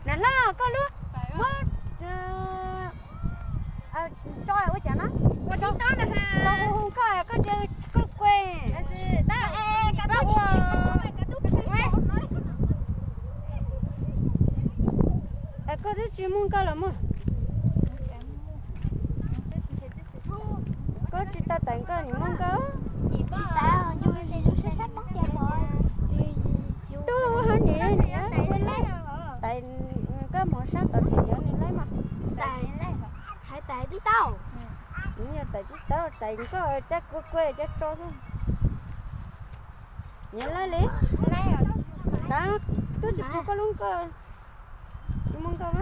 Nam Hlob, koj lub muab tso ua cas no? Koj hu hu koj, koj tsis, koj kuj. Koj twb tsis muaj nkauj los muaj. Koj tsis tau tawm nkauj, nim muaj nkauj. Tsis tau, yus, yus sab sab poob ces pom. Tub ho nim, tais, koj mus sab tod ces yog nws laib mas. Tais, hais tais tib tau. Nws yog tais tib tau, tais nkauj caj kua kua caj tso xwb. Nws laib li. Tais, twb tsis pom koj lub nkauj. Tsis muaj nkauj.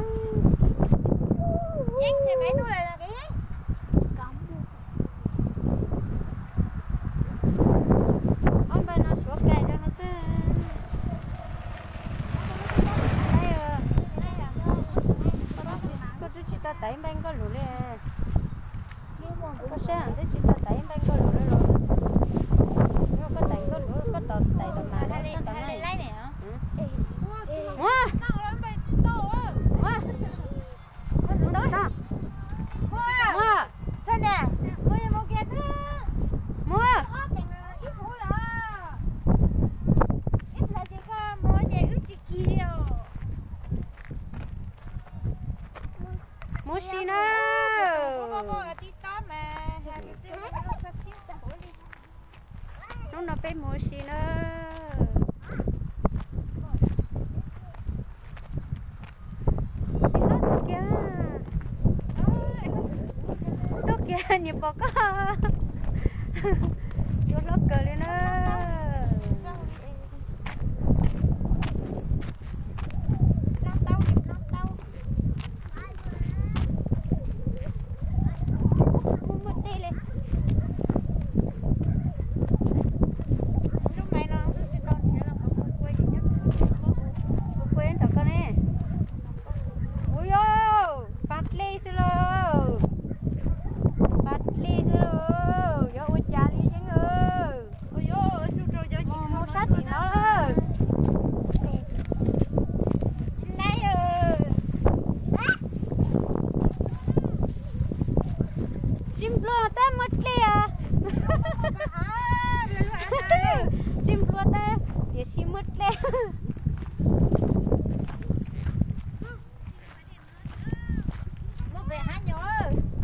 Ob npaug no suav kais rau no xwb. Koj twb tsis tau tawm ib npaug nkauj lus li. Koj saib twb tsis tau tawm ib npaug nkauj lus li los. Koj tawm nkauj lus, koj tos tawm tus mas no sab tod na. Muab. Muab. Muab. Muab. Mus si na. Hnub no peb mus si na. Tuaj kiag, tuaj kiag niam pom koj. Cua hlob kawg li na. Muaj dej li. Kuv kuj ntawm koj ne. Ua yog pas dlej xwb lauj. Pas dlej xwb lauj, yuav ua cas li yeeb. Mus sab tim no. Tsis npluag tab muaj dlej. Tsis npluag tab tiam sis muaj dlej.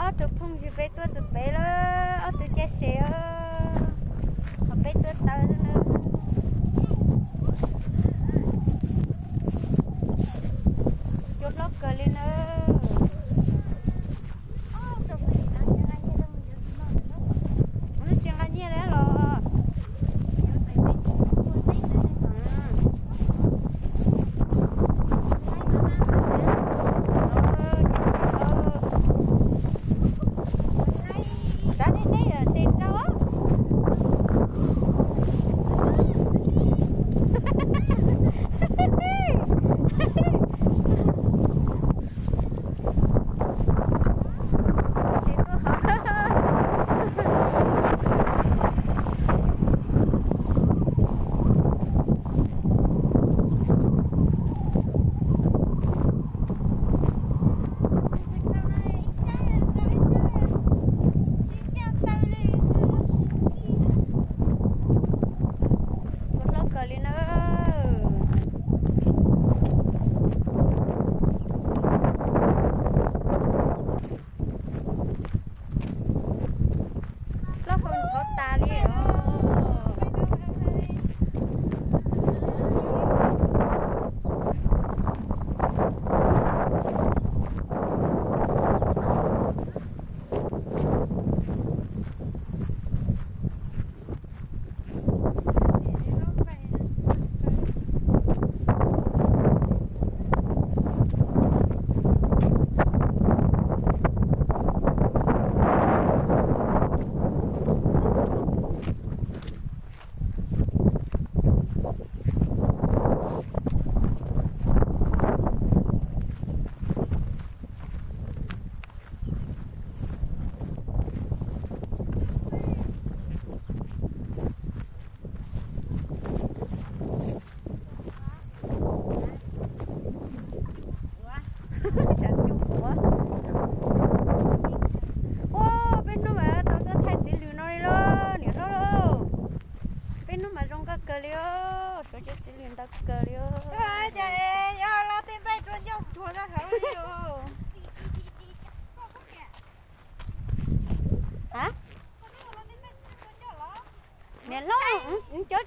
Ob tug phooj ywg peb tuaj txug pem lawm, ob tug caj se, ho peb tuaj tau na. Cua hlob kawg li na. Tsis nqa nyiaj li los.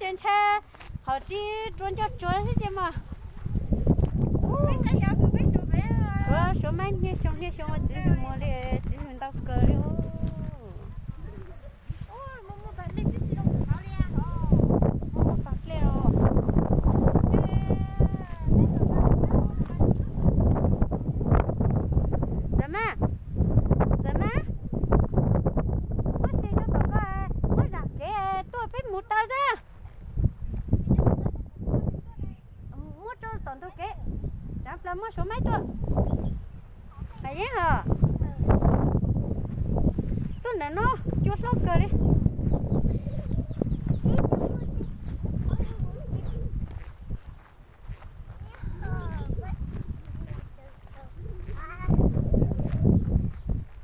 Ntshai qhov tsis rua ncauj tsuag xwb ces mas. Suav, suav maib niaj xyoo niaj xyoo ua txiv yug muag li, txiv yug ntau kawg li. Muaj pas dlej os. Txawm mas, txawm mas, muab si rau tom koj, muab zam kev tuaj peb mus taw xwb. Muab rau tom ntug kev, rov plaws muab suav maib tuaj. Hais yeeb hos, tuaj ntawm no cua hlob kawg li.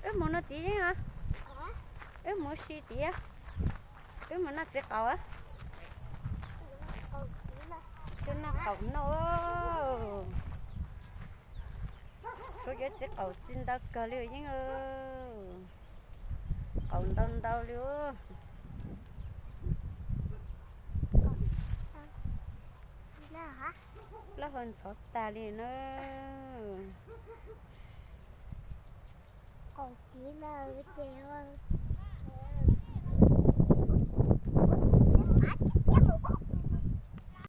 Wb mus no tid yeeb os, wb mus si tid, wb mus noj txiv qaub, wb noj qaub no. Suav cov txiv qaub txi ntau kawg li yeeb, qaub ntau ntau li. Plaub hau ntxhov tag li na. Qaub kiv na, ces